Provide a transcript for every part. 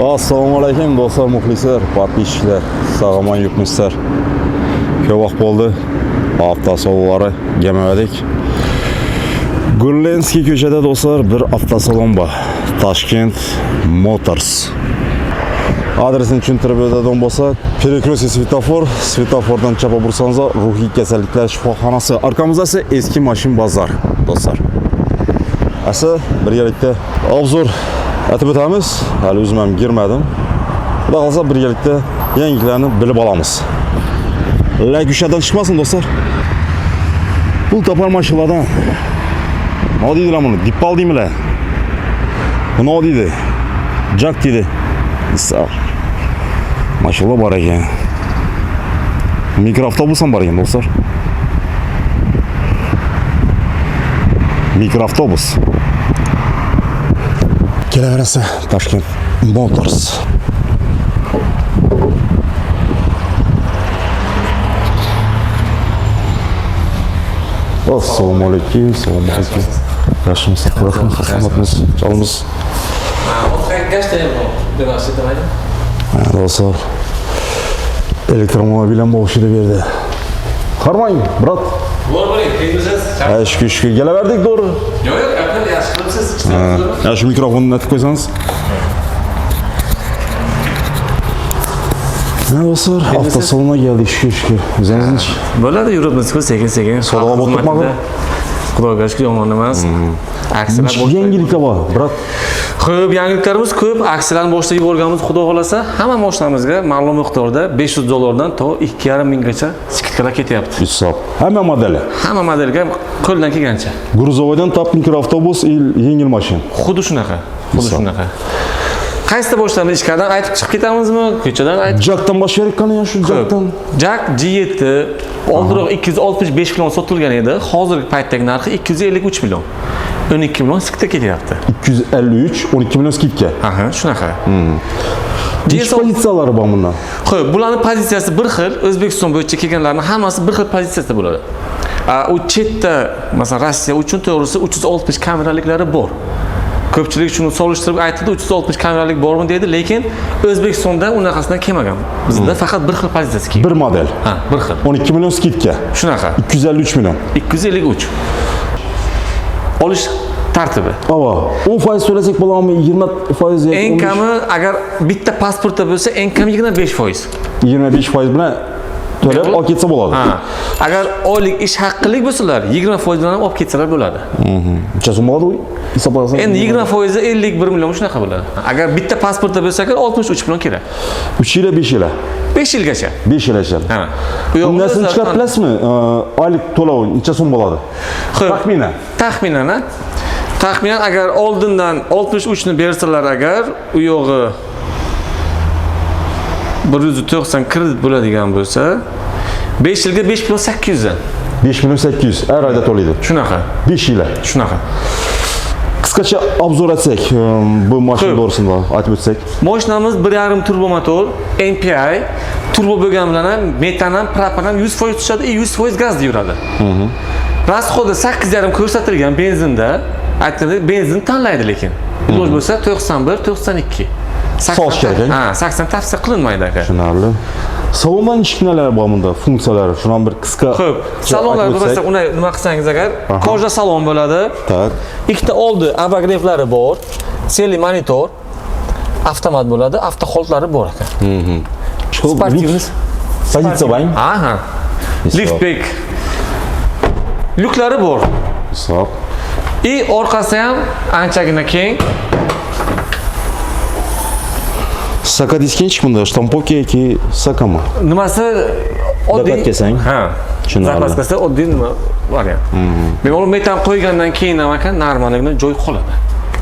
Assalomu alaykum do'stlar, muxlislar, подписчик lar, sog'-omon yuribmisizlar? Ko'p vaqt bo'ldi. Avtosalonlari kelmadik. Gullenskiy ko'chada do'stlar bir avtosalon bor. Tashkent Motors. Adresini tushuntirib o'tadigan bo'lsa, перекрестие svetofor, svetofordan chapga bursangiz ruhiy kasalliklar shifoxonasi. Arkamizda esa eski mashin bozor, do'stlar. Asa birgalikda обзор aytib o'tamiz. Hali o'zim ham girmadim. Xudo xohlasa birgalikda yangiliklarni bilib olamiz. Like ushadan chiqmasin do'stlar. Pul topar mashinalardan. Nima deydilar buni? Dipal deymilar. Nima deydi? Jack deydi. Sog'. Mashinalar bor ekan. Mikroavtobus ham bor ekan do'stlar. Mikroavtobus. Kelaverasa Tashkent Motors. Assalomu alaykum, assalomu alaykum. Yaxshimisiz, xudoxo'm, salomatmisiz, jonimiz. Ha, do'stlar. Elektromobil ham o'xshaydi bu yerda. Qarmang, брат. Bor bo'ling, tengmisiz? Ha, shukur, shukur. Kelaverdik to'g'ri. Yo'q, yo'q, gaplar yaxshi qilibsiz. Ya shu mikrofonni aytib qo'ysangiz. Ha, do'stlar, avtosalonga keldik, shukur, shukur. O'zingiz Bo'ladi, yuribmiz-ku sekin-sekin. Savdo Xalq bo'lib xizmatida. Xudoga shukr, yomon emas. Aksiyalar Nechta yangiliklar bor, брат? Ko'p yangiliklarimiz ko'p. Aksiyalarni boshlab yuborganmiz, xudo xolasa, hamma mashinamizga ma'lum miqdorda $500 dan to 2,5 minggacha скидка lar ketyapti. Hisob. Hamma modeli. Hamma modelga qo'ldan kelgancha. Грузовой dan tap mikroavtobus и yengil mashina. Xuddi shunaqa. Xuddi Hisob. shunaqa. Qaysida boshlaymiz? Ichkaridan aytib chiqib ketamizmi? Ko'chadan aytib Jackdan boshlaylik qani ya shu Jackdan. Jack G7 oldinroq 265 million sotilgan edi. Hozirgi paytdagi narxi 253 million. 12 million скидка ketyapti. 253, 12 million скидка. Aha, shunaqa. Necha pozitsiyalari bor bundan? Xo'p, bularning pozitsiyasi bir xil, O'zbekiston bo'yicha kelganlarning hammasi bir xil pozitsiyasida bo'ladi. U chetda, masalan, Rossiya uchun to'g'risi 360 kameraliklari bor. Ko'pchilik shuni solishtirib aytdi, 360 kameralik bormi dedi, lekin O'zbekistonda unaqasidan kelmagan. Bizda faqat bir xil pozitsiyasi kelgan. Bir model. Ha, bir xil. 12 million скидка. Shunaqa. 253 million. 253. Olish tartibi. Ava, 10% to'lasak bo'ladimi? 20% yoki Eng 15? kami agar bitta pasportda bo'lsa, eng kami 25%. 25% bilan to'lab olib ketsa bo'ladi. Ha. Agar oylik ish haqqilik bo'lsalar, 20% bilan ham olib ketsalar bo'ladi. Necha so'm bo'ladi u? Hisoblasak. Endi 20% 51 million shunaqa bo'ladi. Agar bitta pasportda bo'lsa agar 63 million kerak. 3 yil, 5 yil. 5 yilgacha. 5 yilgacha. Ha. Bu narsani chiqarib bilasizmi? Oylik to'lov necha so'm bo'ladi? Xo'p. Taxminan. Taxminan, ha? Taxminan agar oldindan 63 ni bersalar agar, u yog'i 190 kredit bo'ladigan bo'lsa, 5 yilga 5 million 800 dan. 5 million 800 har oyda to'laydi. Shunaqa, 5 yil. shunaqa. Qisqacha обзор etsak, bu mashina Xo'p. to'g'risida aytib o'tsak. Mashinamiz 1.5 turbo motor, MPI, turbo bo'lgani bilan ham metan ham, propan ham 100% tushadi, и 100% gazda yuradi. Расход i 8.5 ko'rsatilgan benzinda, aytganda benzin tanlaydi lekin. Iloji bo'lsa 91, 92. Solish kerak, Ha, 80 tavsiya qilinmaydi aka. Tushunarli. Salondan nechta nelar bor bunda? Funksiyalari, shundan bir qisqa. Xo'p, salonlar aytib o'tsak. bo'lsa, uni nima qilsangiz agar, кожа salon bo'ladi. Так. Ikkita oldi обогрев lari bor, seli monitor, avtomat bo'ladi, avtoholdlari bor aka. Спортивный. Pozitsiya bormi? Aha. Liftback. Lyuklari bor. Hisob. И orqasi ham anchagina keng. Saka diski nechta bunda? Shtampovka yoki sakami? Nimasi oddiy. Zakat kelsang. Ha. Tushunarli. Zapaskasi oddiy nima variant. Bemalol metan qo'ygandan keyin ham aka normaligina joy qoladi.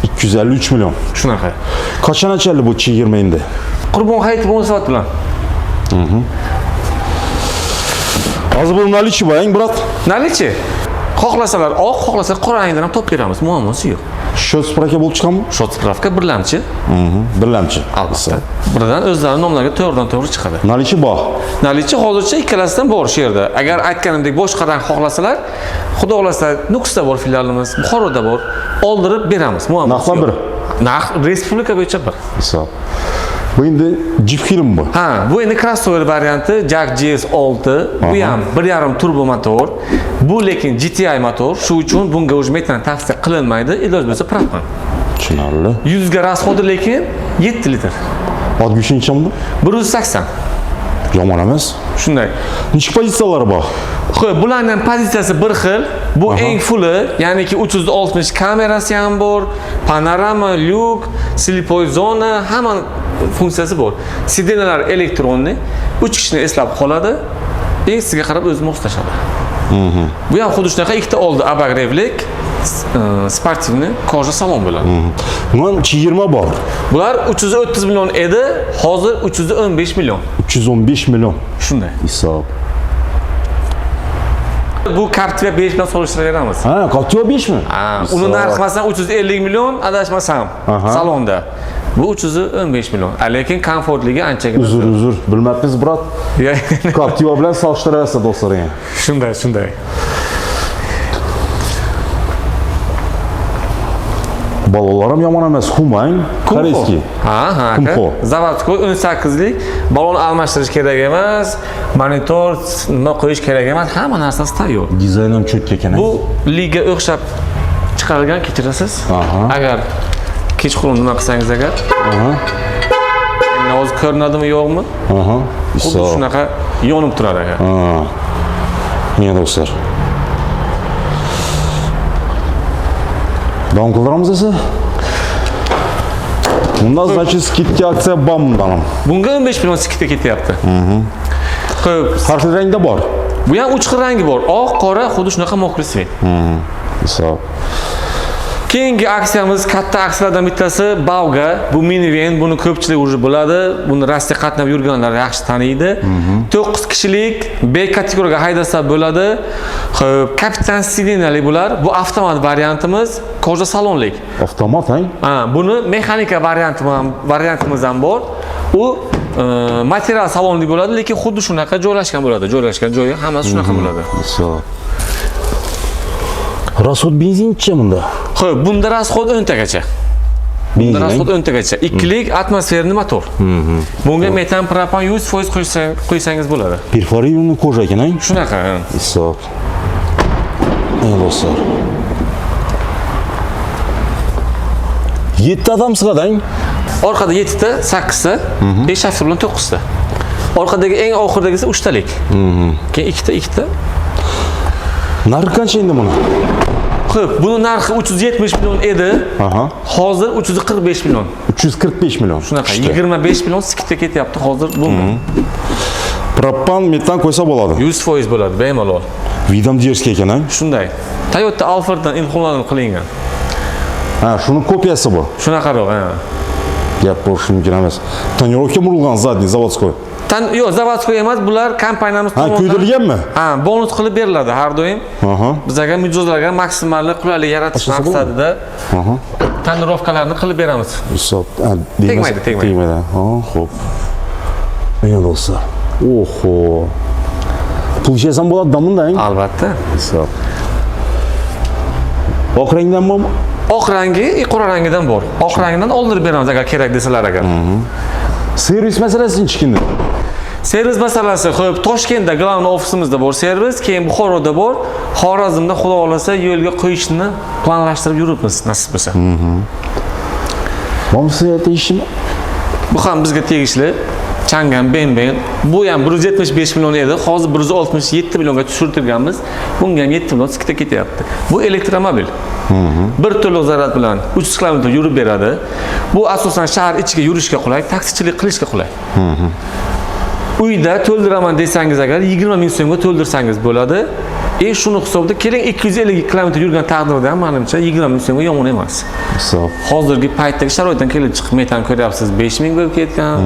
253 million. Shunaqa. Qachon ochildi bu chegirma endi? Qurbon hayiti munosabati bilan. Hozir bu наличие bor, брат. Наличие. Xohlasalar oq, xohlasalar qora rangdan ham topib beramiz, muammosi yo'q. Счет справка bo'lib chiqadimi? Shot spravka birlamchi. Birlamchi. Albatta. Birdan o'zlari nomlariga to'g'ridan to'g'ri chiqadi. Наличие bor. Наличие hozircha ikkalasidan bor shu yerda. Agar aytganimdek boshqa rang xohlasalar, xudo xohlasa Nukusda bor filialimiz, Buxoroda bor. Oldirib beramiz. Muammosi Narxlar yo'q. bir? Narx respublika bo'yicha bir. Hisob. Bu endi Jeep film bu. Ha, bu endi crossover varianti JAC GS6. Bu ham 1.5 turbo motor. Bu lekin GTI motor. Shu uchun bunga уже metan tavsiya qilinmaydi. Iloj bo'lsa propan. Tushunarli. 100 ga расход i lekin 7 litr. Ot güçü necha bunda? 180. Yomon emas. Shunday. Nechta pozitsiyalari bor? Xo'p, bularning ham pozitsiyasi bir xil. Bu eng fulli, ya'niki 360 kamerasi ham bor, panorama, lyuk, слепой zona, hamma funksiyasi bor. Сиденья lar электронный, 3 kishini eslab qoladi. И sizga qarab o'zi moslashadi. Bu ham xuddi shunaqa ikkita oldi обогрев lik, спортивный кожа salon bo'ladi. Bundan 20 bor. Bular 330 million edi, hozir 315 million. 315 million. Shunday. Hisob. Bu Captiva 5 bilan solishtiraveramiz. Ha, Captiva 5 mi? Ha, uni narxi masalan 350 million adashmasam salonda. Bu 315 million. Lekin komfortligi anchagina. Uzr, uzr, bilmabmiz, брат. Captiva bilan solishtirasiz do'stlar yani. Shunday, shunday. Balonlar ham yomon emas. Humang, корейский. Ha. Kumho. Заводской 18lik balon almashtirish kerak emas, monitor nima qo'yish kerak emas, hamma narsasi tayyor. Dizayn ham cho'tka ekan. Bu liga o'xshab chiqarilgan, kechirasiz. Agar kechqurun nima qilsangiz agar. Endi hozir ko'rinadimi yo'qmi? Xuddi shunaqa yonib turar agar. Ha. Mana do'stlar. Davom qildiramiz esa. Bunda значит скидка aksiya bor bundan ham. Bunga 15 million скидка ketyapti. Xo'p, Har xil rangda bor. bu ham 3 xil rangi bor. Oq, qora, xuddi shunaqa мокрый цвет. Hisob. Keyingi aksiyamiz katta aksiyalardan bittasi Bauga. Bu minivan, buni ko'pchilik уже biladi. Buni Rossiya qatnab yurganlar yaxshi taniydi. 9 kishilik B kategoriyaga haydasa bo'ladi. Xo'p, kapitan сиденья li bular. Bu avtomat variantimiz, кожа salonlik. Avtomat, ha? Ha, buni mexanika variantimiz ham bor. U material salonli bo'ladi, lekin xuddi shunaqa joylashgan bo'ladi. Joylashgan joyi hammasi shunaqa bo'ladi. Hisob. Расход benzinchi bunda? Xo'p, bunda расход 10 tagacha. Bunda Benzin. расход 10 tagacha. Ikkilik атмосферный motor. Bunga metan, propan 100% qo'ysangiz bo'ladi. Перфорированный кожа ekan, ha? Shunaqa. Ha. Hisob. Ey do'stlar. 7 odam sig'adi, ha? Orqada 7 ta, 8 ta, 5 shofyor bilan 9 ta. Orqadagi eng oxiridagisi 3 talik. Keyin 2 ta, 2 ta. Narxi qancha endi buni? Xo'p, buni narxi 370 million edi. Hozir 345 million. 345 million. Shunaqa Tushdi. 25 million скидка ketyapti hozir bunga. Propan, metan qo'ysa bo'ladi. 100% bo'ladi, bemalol. Вид ham дерзкий ekan, ha? Shunday. Toyota Alpharddan ilhomlanib qilingan. Ha, shuni kopiyasi bu. Shunaqaroq, ha. Gap bo'lishi mumkin emas. Тонировка urilgan задний заводской. Tan yo'q, заводской emas, bular kompaniyamiz Ha, kuydirilganmi? Ha, bonus qilib beriladi har doim. Bizlarga mijozlarga maksimal qulaylik yaratish Ochilsa bo'ladimi? maqsadida тонировка larni qilib beramiz. Hisob. Ha, Tegmaydi, tegmaydi. Tegmaydi. Ha, xo'p. Mana do'stlar. Oho. Pul ishlaysam bo'ladi da bunda, Albatta. Hisob. Oq rangdan bormi? Oq rangi, qora rangidan bor. Oq rangidan oldirib beramiz agar kerak desalar agar. Servis masalasi nechikindi? Servis masalasi, xo'p, Toshkentda главный ofisimizda bor servis, keyin Buxoroda bor. Xorazmda xudo xolasa yo'lga qo'yishni planlashtirib yuribmiz, nasib bo'lsa. Bormi sizga tegishlimi? Bu ham bizga tegishli. Changan Benben. Bu ham 175 million edi. Hozir 167 millionga tushirtirganmiz. Bunga ham 7 million скидка ketyapti. Bu elektromobil. Bir to'liq zaryad bilan 300 km yurib beradi. Bu asosan shahar ichiga yurishga qulay, taksichilik qilishga qulay. Uyda to'ldiraman desangiz agar 20 ming so'mga to'ldirsangiz bo'ladi. Shuni hisobida keling 250 km yurgan taqdirda ham menimcha 20 ming so'mga yomon emas. Hisob. Hozirgi paytdagi sharoitdan kelib chiqib metan ko'ryapsiz 5000 bo'lib ketgan.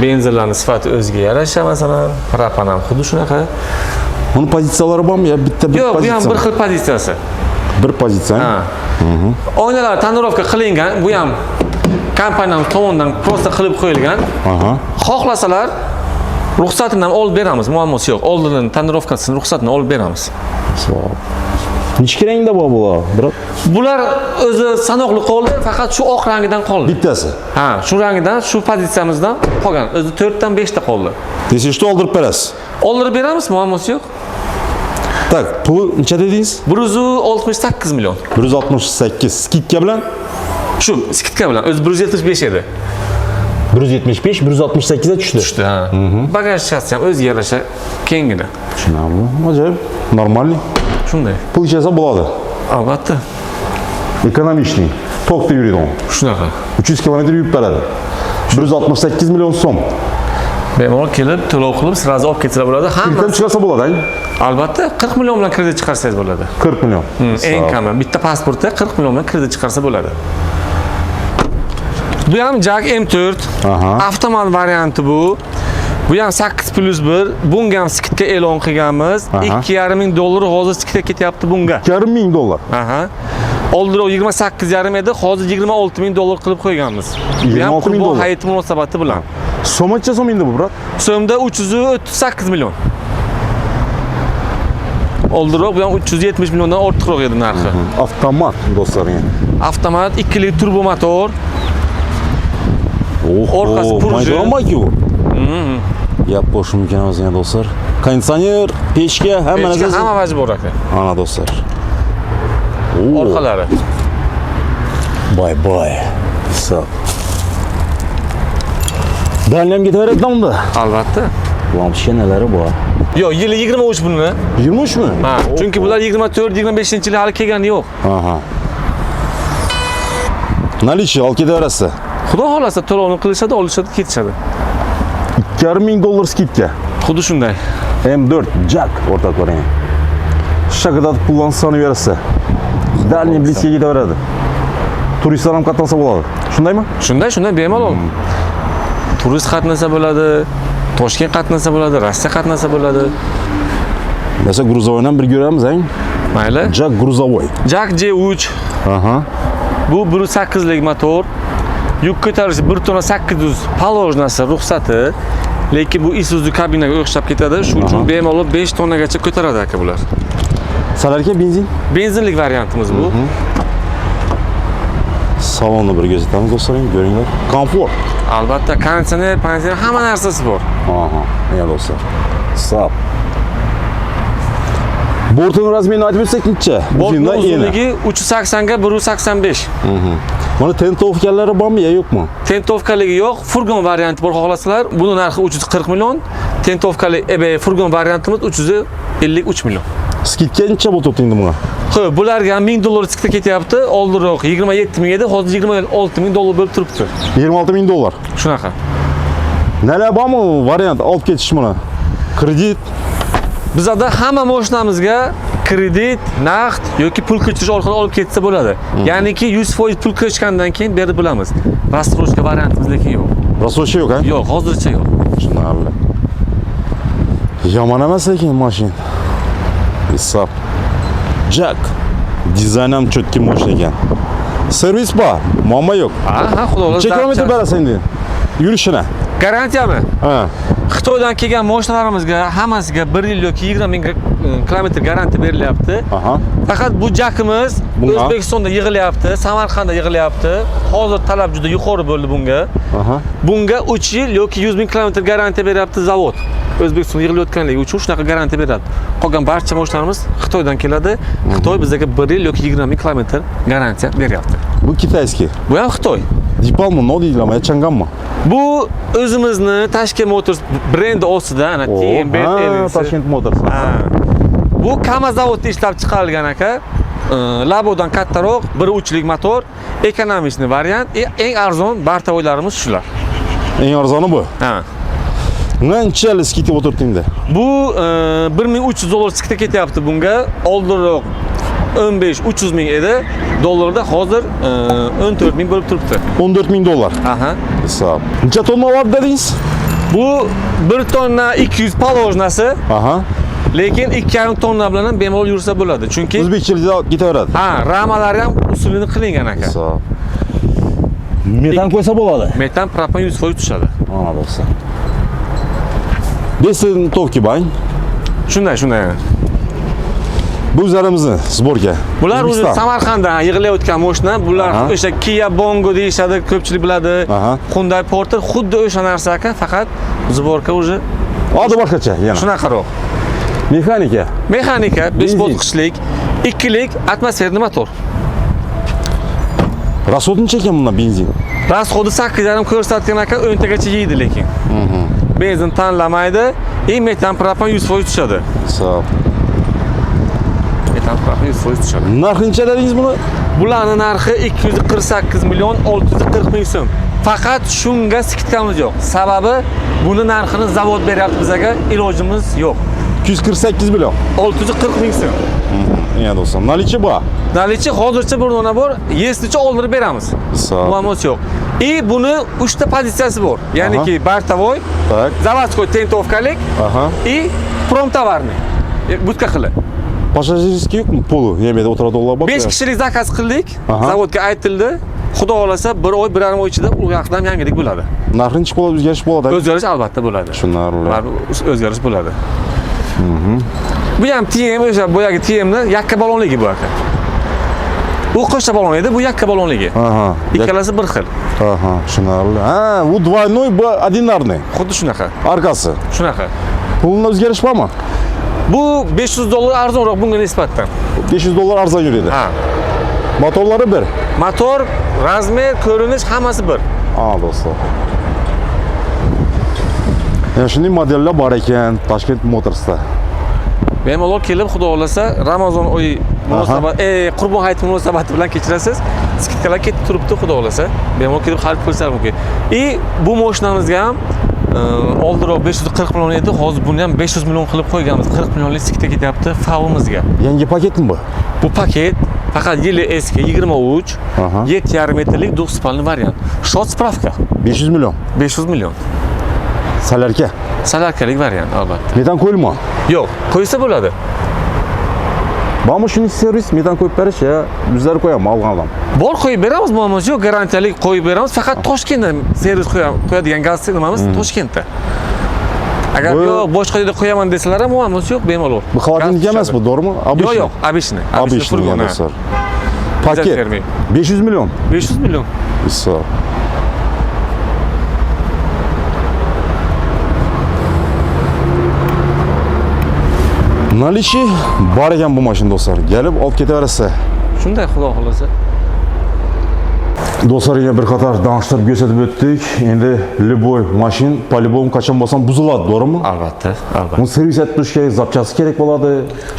Benzinlarning sifati o'ziga yarasha masalan, propan ham xuddi shunaqa. Buni pozitsiyalari bormi yo bitta bir Yo'q, bu ham pozitsiya? bir xil pozitsiyasi. Bir pozitsiya. Ha. Oynalar тонировка qilingan, bu ham kompaniyamiz tomonidan просто qilib qo'yilgan. Xohlasalar ruxsatini ham olib beramiz, muammosi yo'q. Oldindan тонировка sini ruxsatini olib beramiz. Hisob. Nechta rangda bor bular, брат? Bular o'zi sanoqli qoldi, faqat shu oq rangidan qoldi. Bittasi. Ha, shu rangidan, shu pozitsiyamizdan qolgan. O'zi 4 dan 5 ta qoldi. Если что, oldirib berasiz. Oldirib beramiz, muammosi yo'q. Так, puli necha dedingiz? 168 million. 168 скидка bilan. Shu скидка bilan o'zi 175 edi. 175, 168 ga tushdi. Tushdi, ha. Bagajchasi ham o'ziga yarasha kenggina. Tushunarli. Ajoyib. Нормальный. Shunday. Pul ishlasa bo'ladi. Albatta. Экономичный. Tokda yuradigan. Shunaqa. 300 km yurib beradi. 168 million so'm. Bemalol kelib, to'lov qilib, сразу olib ketsalar bo'ladi. Kredit Hamma chiqarsa bo'ladi, albatta 40 million bilan kredit chiqarsangiz bo'ladi. 40 million. Eng kami bitta pasportda 40 million bilan kredit chiqarsa bo'ladi. Bu ham JAC M4. Avtomat varianti bu. Bu ham 8 plus 1. Bunga ham скидка e'lon qilganmiz. 2,5 ming dollar hozir скидка ketyapti bunga. 2,5 ming dollar. Aha. Oldinroq 28,5 edi, hozir 26 ming dollar qilib qo'yganmiz. Bu ham 26 ming Qurbon dollar. hayiti munosabati bilan. So'mcha so'm endi bu, брат? So'mda 338 million. Oldinroq bu ham 370 milliondan ortiqroq edi narxi. Avtomat, do'stlar, yani. Avtomat 2 litr turbo motor. Oho, Orqasi purji. Maydon borki bu. Gap bo'lishi mumkin emas ekan, do'stlar. Konditsioner, pechka, hamma Pechka, narsa. hamma vaji bor, aka. Ana, do'stlar. Oo. Orqalari. Boy boy. Hisob. Дальний ham ketaveradi unda. Albatta. Lampochkalari bor. Yo'q, yili 23 buni. 23 mi? Ha, chunki bular 24, 25 yil hali kelgani yo'q. Aha. Наличие olib ketaverasiz. Xudo xohlasa to'lovni qilishadi, olishadi, ketishadi. 2,5 ming dollar скидка. Xuddi shunday. M4 JAC, o'rtoqlar. Shaqirdatib puldan sanab berasiz. Дальний, близкий ketaveradi. Turistlar ham qatnasa bo'ladi. Shundaymi? Shunday, shunday, bemalol. Turist qatnasa bo'ladi, Toshkent qatnasa bo'ladi, Rossiya qatnasa bo'ladi. Masalan, грузовой ham bir ko'ramiz, ang? Mayli. JAC грузовой. JAC J3. Bu 1.8 lik motor. Yuk ko'tarishi 1 tonna 800 положено si, ruxsati. Lekin bu Isuzu kabinaga o'xshab ketadi. Shuning uchun bemalol 5 tonnagacha ko'taradi, aka, bular. Солярка, benzin? Benzinlik variantimiz bu. Salonni bir ko'rsatamiz, do'stlar, ko'ringlar. Komfort. Albatta, konditsioner, konditsioner, hamma narsasi bor. Aha, mana, do'stlar. Hisob. Bortini размер ini aytib o'tsak, necha? Bortning Uzundan eni. uzunligi 380 ga 185. Mana, тентовка lari bormi yo yo'qmi? Тентовка ligi yo'q, furgon varianti bor xohlasalar. Buni narxi 340 million. Тентовка li furgon variantimiz 353 million. Скидка necha bo'lib endi bunga? Xo'p, bularga ham 1000 dollar скидка ketyapti. Oldinroq 27 ming edi, hozir 26 ming dollar bo'lib turibdi. 26 ming dollar. Shunaqa. Nelar bormi variant olib ketish buni? Kredit? Bizada hamma mashinamizga kredit, naqd yoki pul ko'chirish orqali olib ketsa bo'ladi. Ya'niki 100% pul ko'chgandan keyin berib bilamiz. Рассрочка variantimiz lekin yo'q. Рассрочка yo'q, ha? Yo'q, hozircha yo'q. Tushunarli. Yomon emas lekin mashina. Hisob. JAC. Dizayn ham чёткий, мощный ekan. Servis bor, muammo yo'q. Ha, xudo xohlasa. Necha kilometr berasiz endi? Yurishini. Garantiyami? Ha. Xitoydan kelgan mashinalarimizga hammasiga 1 yil yoki 20 ming kilometr garantiya berilyapti. Faqat bu Jakimiz Bunga? O'zbekistonda yig'ilyapti, Samarqandda yig'ilyapti. Hozir talab juda yuqori bo'ldi bunga. Bunga 3 yil yoki 100 ming kilometr garantiya beryapti zavod. O'zbekistonda yig'ilayotganligi uchun shunaqa garantiya beradi. Qolgan barcha mashinalarimiz Xitoydan keladi. Xitoy bizga 1 yil yoki 20 ming kilometr garantiya beryapti. Bu китайский. Bu ham Xitoy. Deepalmi, no deydilarmi, ya Changanmi? Bu o'zimizni Tashkent Motors brendi ostida, ana TMB. Tashkent Motors. Ha. Bu KAMAZ zavodida ishlab chiqarilgan, aka. Labodan kattaroq, 1.3lik motor, экономичный variant, eng arzon бортовой larimiz shular. Eng arzoni bu. Ha. Qanchalik скидка o'tirdi endi? Bu 1300 dollar скидка ketyapti bunga. Oldinroq 15 300 ming edi. Dollarda hozir 14 ming bo'lib turibdi. 14 ming dollar. Aha. Hisob. Necha tonna oladi dedingiz? Bu 1 tonna 200 положено si, lekin 2,5 tonna bilan ham bemalol yursa bo'ladi. Chunki O'zbekchilikda ketaveradi. Ha, ramalari ham usulini qilingan, aka. Hisob. Metan qo'ysa bo'ladi. Metan, propan 100% tushadi. Ana, do'stlar. Без тентовки bang. Shunday, shunday. Bu o'zlarimizni сборка. Bular o'zi O'zbekiston. Samarqanddan yig'ilayotgan mashina. Bular o'sha Kia Bongo deyishadi, ko'pchilik biladi. Hyundai Porter xuddi o'sha narsa aka, faqat сборка уже Odi boshqacha yana. Shunaqaroq. Mexanika. Mexanika, 5 Benzin. Bosqichlik, ikkilik атмосферный motor. Расход necha ekan bundan benzin? Расход i 8,5 ko'rsatgan aka, 10 tagacha yeydi lekin. Benzin tanlamaydi, и metan propan 100% tushadi. Hisob. Metan propan 100% tushadi. Narxi necha dedingiz buni? Bularni narxi 248 million 640 ming so'm. Faqat shunga скидка miz yo'q. Sababi buni narxini zavod beryapti bizaga, ilojimiz yo'q. 248 million. 640 ming so'm. Ya do'stlar, наличие bor. Наличие hozircha bir dona bor, если что oldirib beramiz. Hisob. Muammosi yo'q. И buni 3 ta pozitsiyasi bor. Ya'niki бортовой, Так. заводской тентовка lik и промтоварный. Будка qilib. Пассажирский yo'qmi? Полу, yemeda o'tiradiganlar bor. 5 kishilik заказ qildik. Aha. Zavodga aytildi. Xudo xohlasa, bir oy, 1,5 oy ichida u yoqdan ham yangilik bo'ladi. Narxi necha bo'ladi, o'zgarish bo'ladi. O'zgarish albatta bo'ladi. Tushunarli. Baribir o'zgarish bo'ladi. Bu ham TM, o'sha boyagi TMni yakka balonligi bu aka. U qo'shta balon edi, bu yakka balonligi. Ikkalasi bir xil. Aha, tushunarli. Ha, bu двойной, bu одинарный. Xuddi shunaqa. Arkasi. Shunaqa. Pulunda o'zgarish bormi? Bu 500 dollar arzonroq bunga nisbatan. 500 dollar arzon yuradi. Ha. Motorlari bir. Motor, размер, ko'rinish hammasi bir. Ha, do'stlar. Ya shunday modellar bor ekan Toshkent Motorsda. Bemalol kelib, xudo xohlasa, Ramazon oyi munosabat, Qurbon hayiti munosabati bilan kechirasiz. Скидка lar ketib turibdi, xudo xohlasa. Bemalol kelib xarid qilishlari mumkin. И bu mashinamizga ham oldinroq 540 million edi, hozir buni ham 500 million qilib qo'yganmiz. 40 millionlik скидка ketyapti FAWimizga. Yangi paketmi bu? Bu paket faqat yili eski 23, 7,5 metrlik двухспальный variant. Счёт справка 500 million. 500 million. Солярка. Солярка lik variant albatta. Metan qo'yilma. Yo'q, qo'ysa bo'ladi. Bormi shuni servis metan qo'yib berish ya o'zlari qo'yadimi olgan odam? Bor, qo'yib beramiz, muammosi yo'q, garantiyalik qo'yib beramiz. Faqat Toshkentda servis qo'yadigan gaz nimamiz Toshkentda. Agar yo'q, boshqa joyda qo'yaman desalar ham muammosi yo'q, bemalol. Bu холодильник Gaz emas bu, tushadi. To'g'rimi? Yo'q, yo'q, обычный. Обычный Furgon, ha. do'stlar. Paket Fermi. 500 million. 500 million. Hisob. Наличие bor ekan bu mashina do'stlar. Kelib olib ketaverasiz. Shunday, xudo xohlasa. Do'stlar, yana bir qator danishtirib ko'rsatib o'tdik. Endi любой mashin по-любому qachon bo'lsam buziladi, to'g'rimi? Albatta, albatta. Buni servis etib turish kerak, запчасть kerak bo'ladi.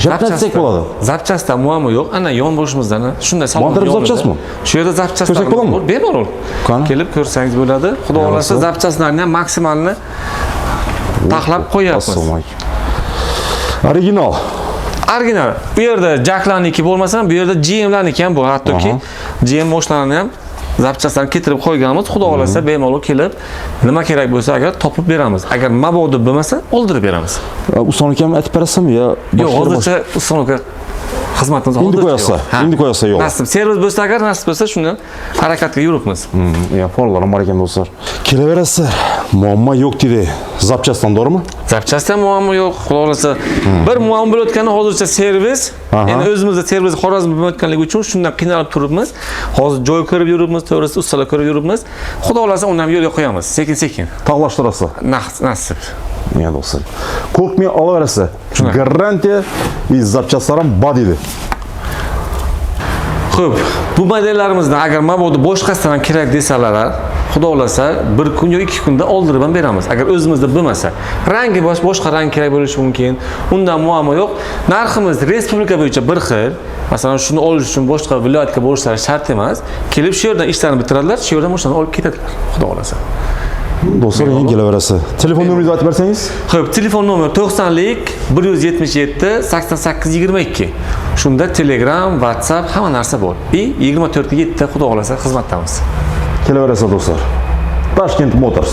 Запчасть kerak bo'ladi. Запчасть da muammo yo'q. Ana yonboshimizdan shunday salon Montar yonida. запчасть mi? Shu yerda запчасть Ko'rsak bo'ladimi? Bemalol. Qani? Kelib ko'rsangiz bo'ladi. Xudo xohlasa, запчасть larni ham maksimalni taxlab qo'yapmiz. Assalomu alaykum. Original. Original. Bu yerda Jacklarniki bo'lmasa ham, bu yerda GMlarniki ham bor. Hattoki GM mashinalarni ham запчасть larni keltirib qo'yganmiz. Xudo xohlasa, bemalol kelib, nima kerak bo'lsa agar topib beramiz. Agar mabodo bo'lmasa, oldirib beramiz. Установка ham aytib berasizmi yo Yo'q, hozircha установка xizmatimiz Endi hozircha qo'yasizlar, yo'q. Ha. Endi qo'yasizlar, yo'q. Nasib servis bo'lsa, agar nasib bo'lsa, shundan harakatga yuribmiz. Ya faralar ham bor ekan do'stlar. Kelaverasizlar. Muammo yo'q dedi. Запчасть dan to'g'rimi? Запчасть da muammo yo'q, xudo xohlasa. Bir muammo bo'layotgani hozircha servis. Endi o'zimizda servis Xorazm bo'lmayotganligi uchun shundan qiynalib turibmiz. Hozir joy ko'rib yuribmiz, to'g'risi ustalar ko'rib yuribmiz. Xudo xohlasa, uni ham yo'lga qo'yamiz, sekin-sekin. Tog'lashtirasizlar. Nasib. Ya do'stlar. Qo'rqmay olaverasizlar. Shunaqa. Garantiya и запчасть lar ham bor dedi. Xo'p, bu modellarimizdan agar mabodo boshqasidan ham kerak desalar, xudo xohlasa, bir kun yo 2 kunda oldirib ham beramiz. Agar o'zimizda bo'lmasa. Rangi boshqa rang kerak bo'lishi mumkin. Undan muammo yo'q. Narximiz respublika bo'yicha bir xil. Masalan, shuni olish uchun boshqa viloyatga borishlari shart emas. Kelib shu yerdan ishlarni bitiradilar, shu yerdan mashinani olib ketadilar. Xudo xohlasa. Do'stlar, yana kelaverasiz. Telefon nomeringizni aytib bersangiz. Xo'p, telefon nomer 90lik 177 88 22. Shunda Telegram, WhatsApp hamma narsa bor. И 24 7 xudo xohlasa xizmatdamiz. Kelaverasiz do'stlar. Tashkent Motors.